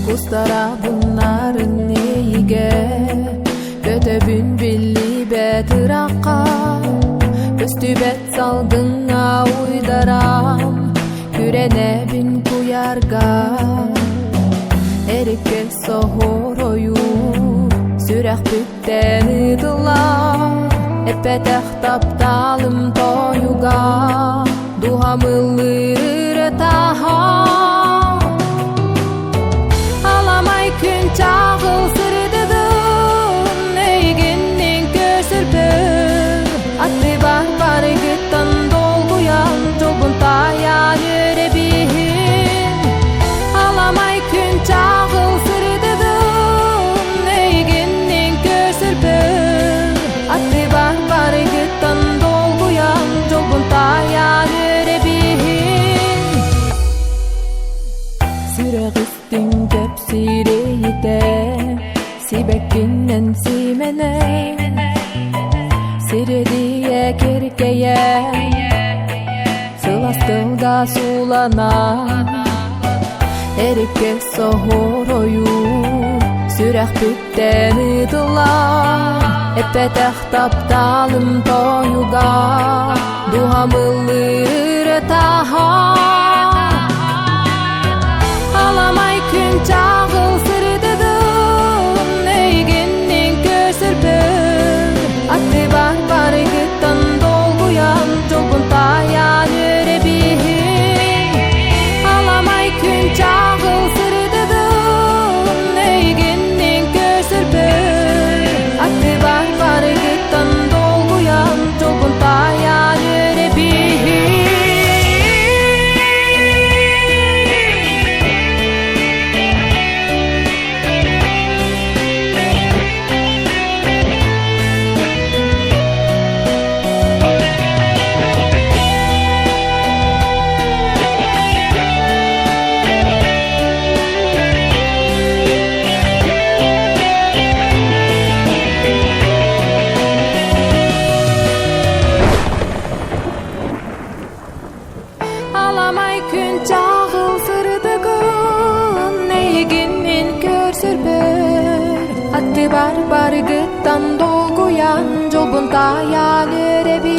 Кустарабын нарын эйигэ, Көтөбүн биллибэт ырахха, Көстүбэт салгыҥҥа уйдарам, Күрэнэбин куйаарга. Эриккэ соһоройу, Сүрэхпиттэн ытыллар, Эппэтэх тапталым тойуга, Дууһам ыллыыр таһа. Аламай күн чаҕыл сырдыгын эйигиннин көрсөрбөр Аттыбар барыгыттан долгуйан дьолбун таайан үөрэбин Аламай күн чаҕыл сырдыгын эйигиннин көрсөрбөр Аттыбар барыгыттан долгуйан дьолбун таайан үөрэбин Сүрэҕистиҥ кэпсиириитэ сибэккинэн симэнэ сирэдийэ киркэйэ сылаас тылга суулана эриккэ соһоройу сүрэхпиттэн ытылла эппэтэх тапталым тойуга дууһам ыллыыр таһа Аламай күн чаҕыл сырдыгын эйигиннин көрсөрбөр Аттыбар барыгыттан долгуйан дьолбун таайан үөрэбин Аламай күн чаҕыл сырдыгын эйигиннин көрсөрбөр Аттыбар барыгыттан долгуйан дьолбун таайан үөрэбин Аламай күн чаҕыл сырдыгын эйигин мин көрсөрбөр Аттыбар барыгыттан долгуйан дьолбун таайан үөрэбин.